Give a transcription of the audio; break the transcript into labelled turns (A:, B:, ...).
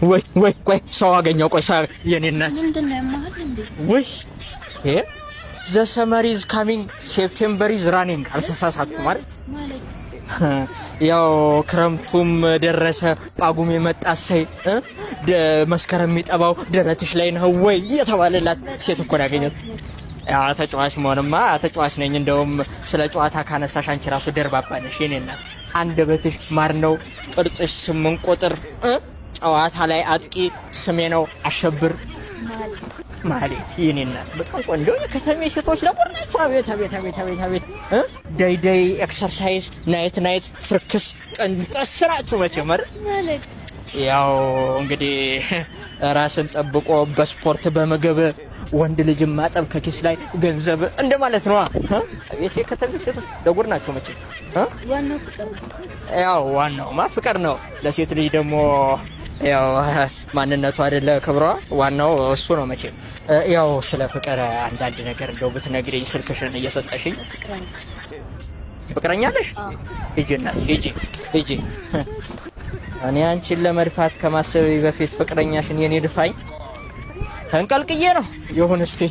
A: ወይ ወይ፣ ቆይ ሰው አገኘው። ቆይ ሰው፣ የኔ እናት።
B: ምንድን ነው፣ ያመሃል እንዴ?
A: ውይ፣ ይሄ the summer is coming, September is running፣ አልተሳሳትኩም ማለት?
B: ማለት?
A: ያው ክረምቱም ደረሰ፣ ጳጉሜ መጣ፣ እሰይ መስከረም የሚጠባው ደረትሽ ላይ ነው ወይ የተባለላት ሴት እኮ ነው ያገኘሁት። ያ ተጫዋች መሆንማ ተጫዋች ነኝ። እንደውም ስለ ጨዋታ ካነሳሽ አንቺ ራሱ ደርባባ ነሽ የኔ እናት። አንደበትሽ ማር ነው፣ ጥርስሽ 8 ቁጥር፣ ጨዋታ ላይ አጥቂ፣ ስሜ ነው አሸብር።
B: ማለት?
A: ማለት የኔ እናት በጣም ቆንጆ፣ የከተሜ ሴቶች ለቡር ናቸው። አቤት አቤት አቤት አቤት አቤት፣ day day exercise፣ night night ፍርክስ ቅንጥስ ናችሁ መቼም አይደል?
B: ማለት?
A: ያው እንግዲህ ራስን ጠብቆ በስፖርት በምግብ ወንድ ልጅ ማጠብ ከኪስ ላይ ገንዘብ እንደማለት ነዋ። አቤት የከተሜ ሴቶች ለጉር ናቸው መቼም እ?
B: ዋናው ፍቅር ነው።
A: ያው ዋናውማ ፍቅር ነው። ለሴት ልጅ ደግሞ ያው ማንነቱ አይደለ ክብሯ፣ ዋናው እሱ ነው መቼም። ያው ስለ ፍቅር አንዳንድ ነገር እንደው ብትነግሪኝ ስልክሽን እየሰጠሽኝ።
B: ፍቅረኛ።
A: ፍቅረኛ አለሽ? ሂጂ እናት፣ ሂጂ ሂጂ። እኔ አንቺን ለመድፋት ከማሰቤ በፊት ፍቅረኛሽን የኔ ድፋኝ ተንቀልቅዬ ነው። ይሁን እስቲ።